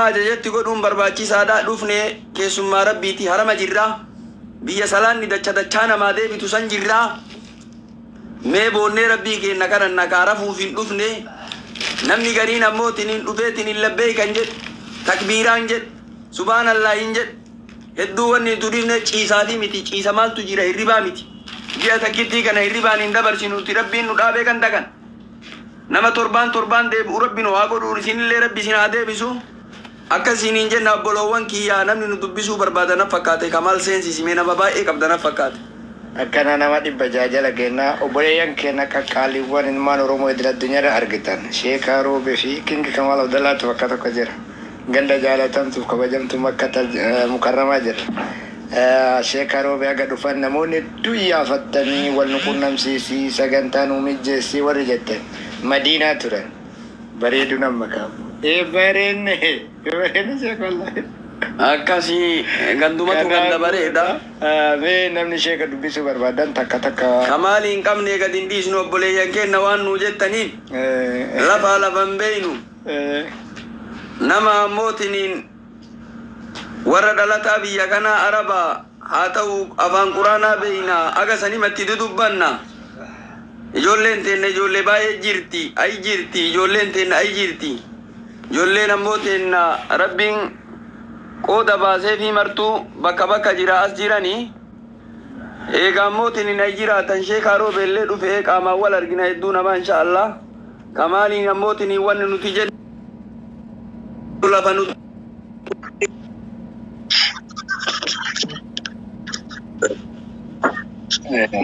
Ajajatti godhuun barbaachisaadha. Dhufne keessummaa Rabbiiti, harama jirraa, biyya salaanni dacha dachaa namaa deebitu san jirraa. Mee boonnee Rabbii keenna kadhanna kaa, rafuuf hin dhufne. Namni gariin ammoo tiniin dhufee tiniin labbee kan jedhu, takbiiraan jedhu, subhaanallah hin jedhu. Hedduu wanni nuti dhufne ciisaafi miti. Ciisa maaltu jira? Hirribaa miti. Ji'a takkittii kana hirribaan hin dabarsinu nuti. Rabbiin nu dhaabee kan dakan nama torbaan torbaan deebi'u Rabbi nu haa godhu. Isinillee Rabbi isin haa deebisu. Akka isiniin jenna, obboloowwan kiyyaa, namni nu dubbisuu barbaada na fakkaate. Kamaal, seensisimee, nama baay'ee qabda na fakkaate. Akkana nama 600 jala kennaa. Obboleeyyan keenya qaqqaaliiwwan ilmaan Oromoo idil addunyaarra argitan, Sheekaa Roobee fi Kingi Kamaal Abdallaatu bakka tokko jira. Ganda jaalatamtuuf kabajamtu Makkata Mukarramaa jira. Sheekaa Roobee haga dhufan namoonni hedduu iyyaafattanii wal nu qunnamsiisii, sagantaa nuu mijjeessii warri jettan, Madiinaa turan. Bareedu nama kaabu. Ee, bareenne, bareenne sheek, wallahi. Akkasii gandumatu ganda bareeda. Mee namni sheeka dubbisuu barbaadan takka takka. Kamaali hin qabne gad hin dhiisnu. Obboleeyyan keenya waan nuu jettaniin lafaa lafan beeynu. Nama ammootiniin warra dhalataa biyya kanaa Arabaa haa ta'u, afaan Quraanaa beeyna, aga sanimatti dudubbanna. Ijoolleen teenna ijoollee baay'ee jirti, ay jirti, ijoolleen teenna ay jirti. Ijoolleen ammoo teenna Rabbiin qooda baasee fi martuu bakka bakka jira as jiranii. Eegaa ammootiin ay jiraatan. Sheekaa Roobeellee dhufee qaamaan wal argina hedduu namaa, insha Allah. Kamaaliin ammootiin wanni nuti jennu lafa nuti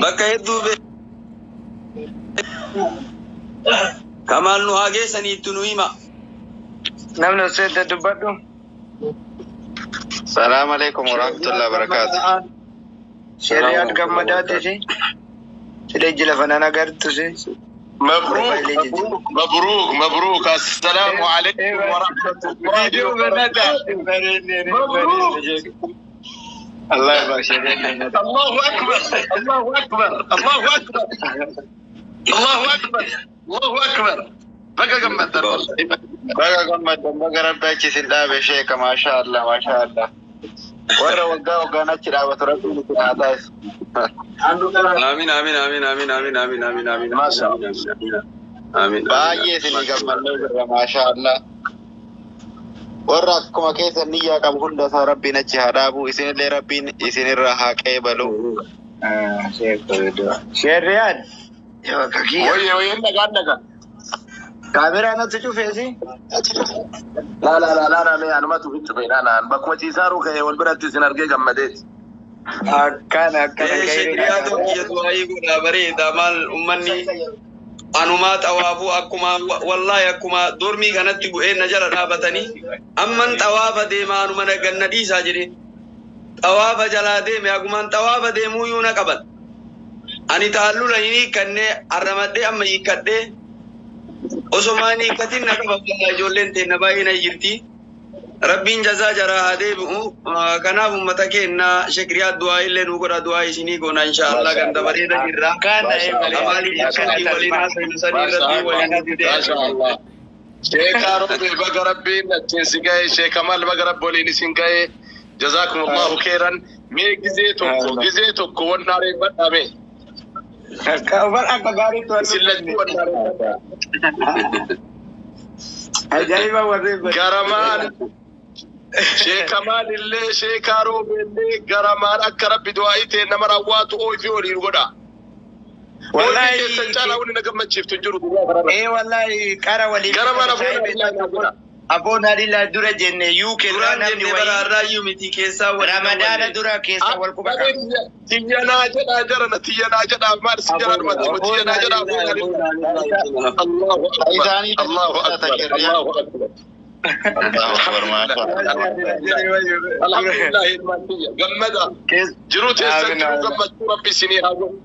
bakka hedduu Kamaal nu haa geessaniitti nu hima. Namni osoo dubbadhu. Salaam alaikum warahmatullahi wabarakatuh. Sheriyaat gammadaatii fi sila iji lafa nan agartu si. مبروك مبروك مبروك، السلام عليكم ورحمة الله وبركاته. مبروك. الله يبارك. الله أكبر، الله أكبر، الله أكبر، الله أكبر، الله أكبر. Baga gammaddan والله. Baga gammaddan, baga Rabbi achi isin dhaabe sheeka, maasha Allah, maasha Allah. Warra waggaa waggaan achi dhaabatu Rabbiin isin haa taasisu. Amin, amin, amin, amin, amin, amin, amin, amin. Maasha. Amin, amin. Baay'ee isinii gammannee jirra, maasha Allah. Warra akkuma keessan niyyaa qabu hunda isaa Rabbiin achi haa dhaabu, isinillee Rabbiin isinirraa haa qeebalu. Sheriyaat. Yoo akka kiyya. Wayye wayye, nagaan nagaan. Kaameraa natti cufeesi. لا لا لا لا لا, anumatu hin cufe naan bakkuma ciisaaruu ka'e wal biratti isin argee gammadeeti. Akkana akkana. Ee, shekriyaatu kiyya du'aayii godhaa bareeda. Maal, ummanni anumaa xawaafuu akkuma, wallaahi, akkuma dormii kanatti bu'ee na jala dhaabatanii, amman xawaafa deema, anuma na ganna dhiisaa jedhe. Xawaafa jalaa deeme, akumaan xawaafa deemuuyyuu na qaban. Ani taallula hin hiikkannee arramadhee, amma hiikkadhee osomaa hin hiikkatin na qaban. Wallaahi, ijoolleen teenna baay'ee na jirti. Rabbiin jazaa jaraa haa deebi'u. Kanaaf ummata keenya, shekriyaa du'aa illee nu godha, du'aa isinii goona, insha Allah. Ganda bareeda jirra. Akkana. Amaaliif akkasii waliin haasofnu sanii Rabbiin waliin nu fide. Maasha Allah. Sheeka Rabbi, baga Rabbiin achiin si ga'e. Sheeka maal, baga Rabbi waliin isin ga'e. جزاكم الله خيرا. Mee gizee tokko, gizee tokko wannaa reeffadhaa mee. Akka akka gaariitti warri. Isin lachuu wannaa reeffadhaa. Ajaa'iba warri. Garamaan sheekamaan illee, sheekaa Roobeellee, garamaan akka Rabbi du'aa'ii ta'e nama raawwaatu ooyifii waliin godha. Wallahi. Ooyifii keessan caalaa wanni na gammachiiftu hin jiru guyyaa kanarra. Ee, wallahi, qara waliin. Gara mana fuula. Aboon Alilaa dura jenne UK irraa Duraan namni jenne bara wayii har'aayyuu miti, keessaa waliin Ramadaana dura keessa wal quba qaba. Tiyyanaa jedhaa jarana, tiyyanaa jedhaa, maal si jala dhumatti, tiyyanaa jedhaa, aboon Alilaa. الله أكبر، الله أكبر، الله أكبر. الله أكبر، maasha Allah. الحمد لله, ilmaan tiyya gammada jiruu teessan, jiruu gammachuu Rabbi isinii haa godhu.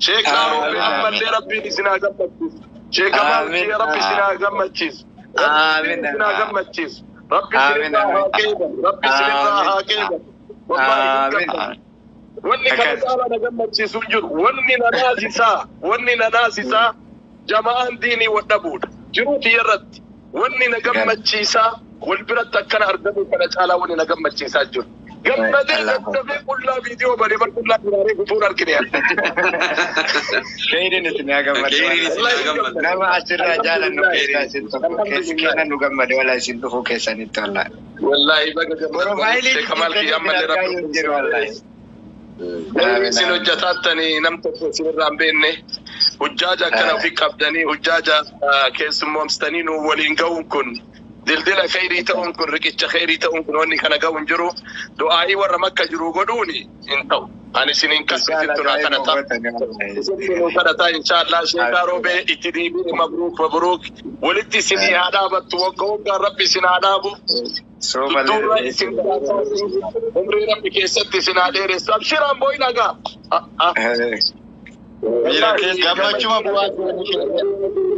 Sheekaa Roobe, ammallee Rabbiin isin haa gammachiisu. Sheeka Maalkii, Rabbi isin haa gammachiisu. Rabbi isin haa gammachiisu. Rabbi isinirraa haa qeebalu. Rabbi isinirraa haa qeebalu. Wallaahi hin gammadu. Wanni kana caalaa na gammachiisu hin jiru. Wanni na naasisaa, wanni na naasisaa jama'aan diinii wal dhabuudha. Jiruu tiyya irratti wanni na gammachiisaa Wal biratti akkana argamu kana caalaa wani na gammachiisaa jiru. Gammadee daddafee qullaa viidiyoo banee bar qullaa biraaree gufuun argine. Keeriin isin haa gammadu. Keeriin isin haa gammadu. Nama asirraa jaalannu keessaa isin tokko. Keessi keenya nu gammade walaa isin dhufuu keessanitti wallaahi. Wallaahi baga gammaddan. Profaayilii Sheekh Kamaal kiyya ammallee argaa rabbi hin jiru wallaahi. Isin hojjetaattanii nam tokko isinirraa hin beekne hujjaaja akkana ofii qabdanii hujjaaja keessummoomsitanii nu waliin ga'uun kun dildila khayrii ta'uun kun riqicha khayrii ta'uun kun wanni kana ga'u hin jiru du'aa'ii warra makka jiru godhuuni hin ta'u ani isiniin kasisittu naa kana ta'a. Isin kadhataa inshaallah sheekaa roobee itti deebiin mabruuk mabruuk walitti isinii haa dhaabattu wagga waggaan rabbi isin haa dhaabu. Dudduurra isin umrii rabbi keessatti isin haa dheeressu. Abshiraan boo'i nagaa. Gammachuma bu'aa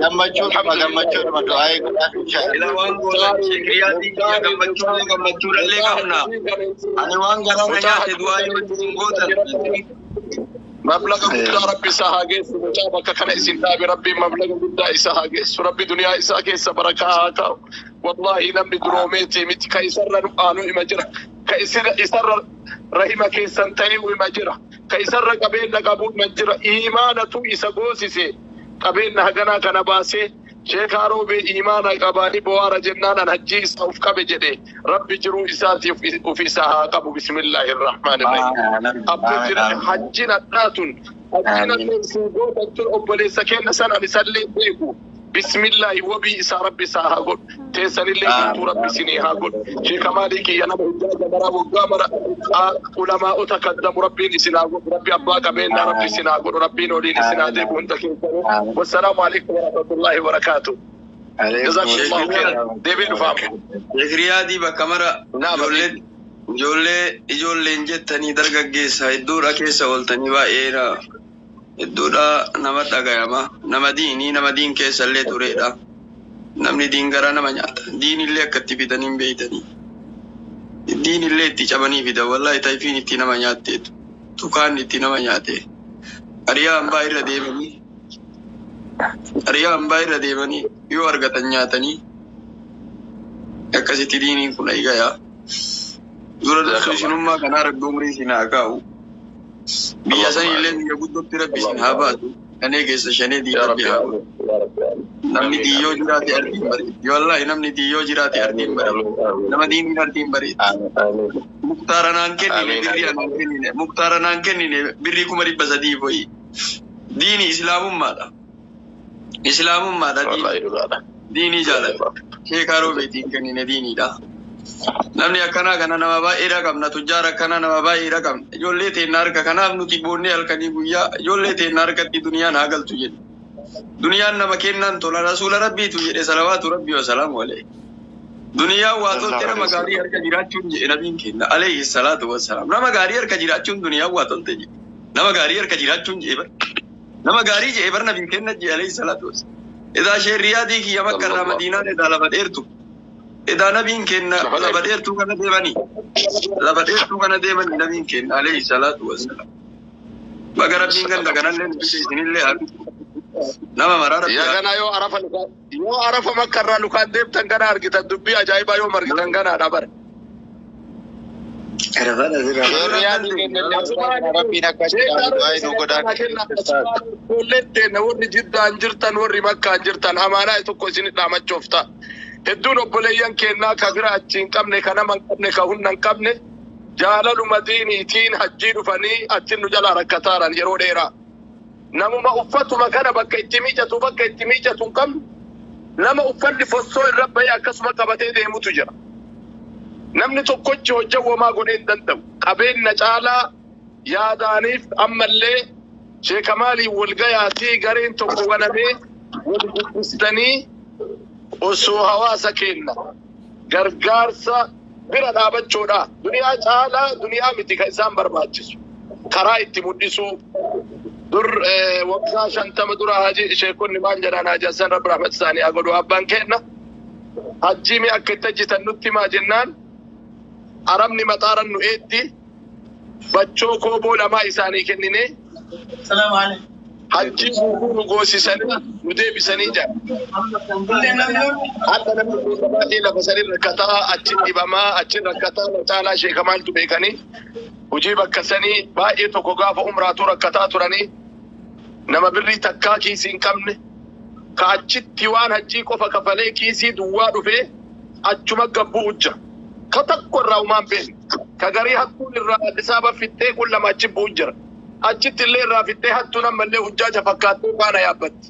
gammachuudhuma gammachuudhuma du'aa godhaa inshallah. Ila waan gootan sheekriyaatti kiyya gammachuullee gammachuudhallee qabna. Ani waan garaa na nyaate du'aa yoo isin gootan. Mablaga guddaa rabbi isaa haa geessu. Mucaa bakka kana isin dhaabe rabbiin mablaga guddaa isa haa geessu. Rabbi duniyaa isaa keessa barakaa haa kaa'u. Wallaahi namni duroomeetii miti ka isarra aanu hima jira. Ka isarra rahima keessan ta'ee hima jira. Ka isarra qabeenya qabu hima jira. Iimaanatu isa goosise. Qabeenya haganaa kana baasee sheekaa roobee iimaana qabaanii bohaara jennaan an hajjii isaa uf qabe jedhe rabbi jiruu isaatiif uf isaa haa qabu. Bismillaahi irrahmaani irrahiim. Abbootiin hajjiin hadhaatun hajjiin hadhaan gootan tun obboleessa keenya san ani isallee beeku. Bismillaahi wabii isaa rabbi isaa haa godhu. Teessanillee guutuu rabbi isinii haa godhu. Sheeka maalii kiyya nama hojjaa maraa waggaa mara ulamaa'ota kaddamu rabbiin isin haa godhu. Rabbi abbaa qabeenyaa rabbi isin haa godhu. Rabbiin oliin isin haa deebi'u hunda keessanuu. Wassalaamu alaikum warahmatullaahi wabarakaatuh. Jazakumullahu khairan. Deebiin dhufaamu. Sheekriyaadii bakka mara ijoolleen ijoollee ijoolleen jettanii dargaggeessa hedduudha keessa ooltanii baay'eedha. Hedduudha nama dhagayama. Nama diinii nama diin keessa illee turedha. Namni diin garaa nama nyaata. Diinillee akka itti fidanii hin beeytanii. Diinillee itti cabanii fidan. Wallaahi tayfiin itti nama nyaatteetu. Tukaan itti nama nyaate. Ariyaa hambaa irra deemanii. Ariyaa hambaa irra deemanii yoo argatan nyaatanii. Akkasitti diiniin kun eegayaa. Dura dursu isinummaa kanaa rabbi umrii isin haa kaa'u. Biyya san illee biyya guddootti rabbi isin haa baasu. Shanee keessa shanee Yaa rabbi Rabbi haa godhu. Namni diyyoo jiraate ardiin bareeddi. Wallaahi namni diyyoo jiraate ardiin bareeddi. Nama diiniin ardiin bareeddi. Muktaara naan kennine birrii anaan kennine. Muktaara naan kennine birrii 300,000 foyi. Diini islaamummaadha. Islaamummaadha diini. Wallaahi dhugaadha. Diinii jaalladha. Sheekaa roobeetiin kennine diiniidha. Namni akkanaa kana nama baay'eedha qabna. Tujjaara akkanaa nama baay'eedha qabna. Ijoollee teenna harka kanaaf nuti boonnee halkanii guyyaa ijoollee teenna harkatti duniyaan haa galtu jedhe. Duniyaan nama kennaan tola rasuula rabbiitu jedhe salawaatu rabbii wa salaamu alayhi. Duniyaan waa tolte nama gaarii harka jiraachuun jedhe nabiin kenna alayhi salaatu wa salaam. Nama gaarii harka jiraachuun duniyaan waa tolte jedhe. Nama gaarii harka jiraachuun jedhe bar. Nama gaarii jedhe bar nabiin kenna jedhe alayhi salaatu wa salaam. Edaa sheerriyaadii kiyya makka irraa madiinaan edaa lafa dheertu. Edaa nabiin kenna lafa dheertuu kana deemanii. Lafa dheertuu kana deemanii nabiin kenna alayhi salaatu wa salaam. Baga rabbiin ganda kanallee nu bite isinillee haa bitu. Nama maraa rabbi Yaa haa ganaa yoo arafa yoo arafa makka irraa lukaan deemtan gana argitan dubbii ajaa'ibaa yoo argitan ganaadha bare. Sheerriyaadii kennellee rabbiin akka du'aa nu godhaa. Ijoolleen teenya warri jiddaan jirtan warri makkaan jirtan amaanaa tokko isin dhaamachuuf ta'a. Hedduun obboleeyyan keenyaa ka bira achi hin qabne ka nama hin qabne ka humna hin qabne jaalaluma diiniitiin hajjii dhufanii achi nu jalaa rakkataaran yeroo dheeraa. Namuma uffatuma kana bakka itti miicatu bakka itti miicatu hin qabne nama uffanni fossoo irra bahee akkasuma qabatee deemutu jira. Namni tokkochi hojja womaa godhee hin danda'u. Qabeenya caalaa yaadaaniif ammallee sheekamaaliin wal gayaatii gareen tokko banamee wal guddistanii osoo hawaasa kenna gargaarsa bira dhaabachuudha. Duniyaa caalaa duniyaa miti kan isaan barbaachisu. Karaa itti mul'isuu dur waggaa 50 dura haji sheekonni maal jedhan Haji Hassan Rabbi Rahmat isaanii haa godhu abbaan kenna. Hajjii mi akka itti hojjetan nutti himaa jennaan arabni maxaaran nu eetti bachoo kooboo lamaa isaanii kennine Hajjii guutuu nu goosisanii nu deebisanii jira. Hadda namni gosa baay'ee lafa sanii rakkataa achi dhibamaa achi rakkataa na caalaa sheekamaaltu beekanii hojii bakka sanii baay'ee tokko gaafa umraatu rakkataa turanii nama birrii takkaa kiisii hin qabne ka achitti waan hajjii qofa kafalee kiisii duwwaa dhufee achuma gabbuu hujja. Ka tokko irraa umaan beekne ka garii hattuun irraa Addis Ababa fittee kun lama achi bu'u jira. Achitti illee irraa fittee hattuun ammallee hujjaaja fakkaattee faana yaabbatti.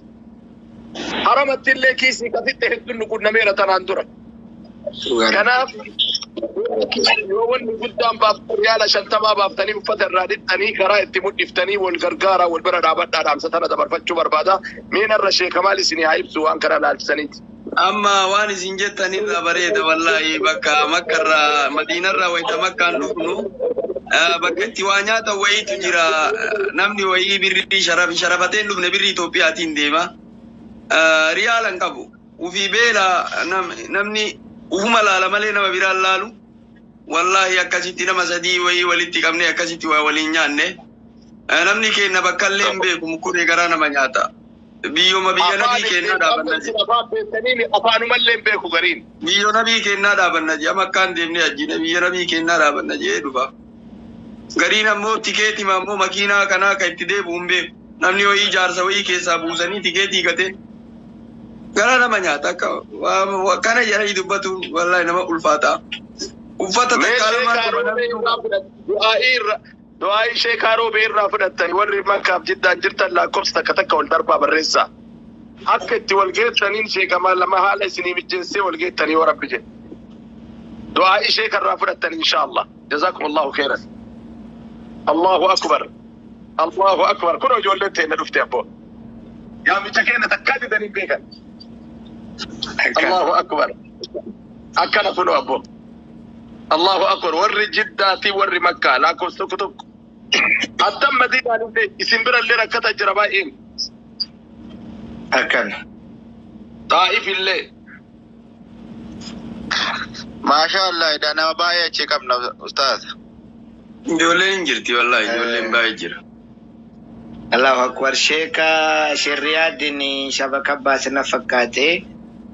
Haramatti illee kiisii ka fitte hedduun nu qunnameera tanaan dura. Kanaaf yoo wanni guddaan baaftan riyaala 50 baaftanii uffata irraa dhixxanii karaa itti mudhiftanii wal gargaaraa wal bira dhaabadhaa dhaamsa tana dabarfachuu barbaada. Miin irra sheekamaal isinii haa ibsu waan kana laalchisaniiti. Amma waan isin jettanirra bareeda wallaahi bakka Makkarraa Madiinarraa wayita Makkaan dhufnu bakka itti waa nyaatan wayiitu jira. Namni wayii birrii sharafatee hin dhufne birrii Itoophiyaatiin deema. Riyaala hin qabu. Ufii beela namni ufuma laala malee nama biraan laalu. Wallaahi akkasitti nama sadii wayii walitti qabne akkasitti waa waliin nyaanne. Namni keenya bakka illee hin beeku mukkuree garaa nama nyaata. Biyyuma biyya nabii kennaa dhaabanna jedhe. Afaan beekaniin afaanumallee hin beeku gariin. Biyya nabii kennaa dhaabanna jedhe amma akkaan deemnee ajjiine biyya nabii kennaa dhaabanna jedhee dhufa. Gariin ammoo tikeetima ammoo makiinaa kanaa kan itti deebi'u hin beeku. Namni wayii jaarsa wayii keessaa buusanii tikeetii gatee garaa nama nyaata akka kana jedhanii dubbatuun wallaahi nama ulfaata. Uffata takkaa lamaa Du'aa ishee kaaroo irraa fudhattanii warri Makkaaf Jiddaan jirtan lakkoofsa takka takka wal darbaa barreessaa. Akka itti wal geessaniin sheekamaa lama haala isinii mijjeessee wal geettanii yoo rabbi jedhe. Du'aa ishee karraa fudhattan inshaallah. Jazaakumullahu khairan. Allahu akbar. Allahu akbar. Kun ijoolleen teenna dhufte abboo. Yaamicha keenya takkaa didanii beekan. Allahu akbar. Akkana kunoo abboo. Allahu akbar. Warri Jiddaatii warri Makkaa lakkoofsa tokko tokko. Attam Madiinaan illee isin bira illee rakkata jira baay'een. Akkana. Xaa'if illee. Maasha Allah, idaa nama baay'ee achi qabna ustaaz. Ijoolleen hin jirti wallaahi ijoolleen baay'ee jira. Allahu akbar sheeka Shirriyaadiin shabaka baasina fakkaate.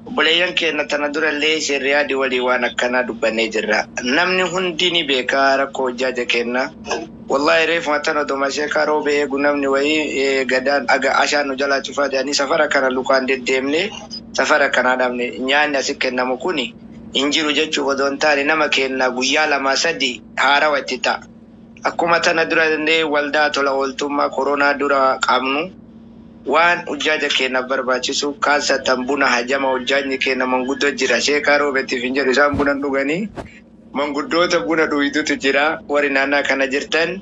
Obboleeyyan keenya tana durallee Shirriyaadii walii waan akkanaa dubbannee jirra. Namni hundi ni beeka rakkoo hojjaaja kenna. Wallahi reefuma tana oduma sheekaa roobee eegu namni wayii gadaan aga ashaan nu jalaa cufaa jedhanii safara kana lukaan deddeemne safara kanaa dhabne nyaanni asi kennamu kuni hin jiru jechuuf odoo hin taane nama kenna guyyaa lama sadi haarawa itti ta'a. Akkuma tana dura illee waldaa tola ooltummaa koronaa dura qabnu waan hojjaaja keenyaaf barbaachisu kaasatan buna hajama hojjaajni keenya manguddoo jira sheekaa roobeetiif hin jedhu isaan buna dhuganii manguddoota buna dhugitutu jira warri naannaa kana jirtan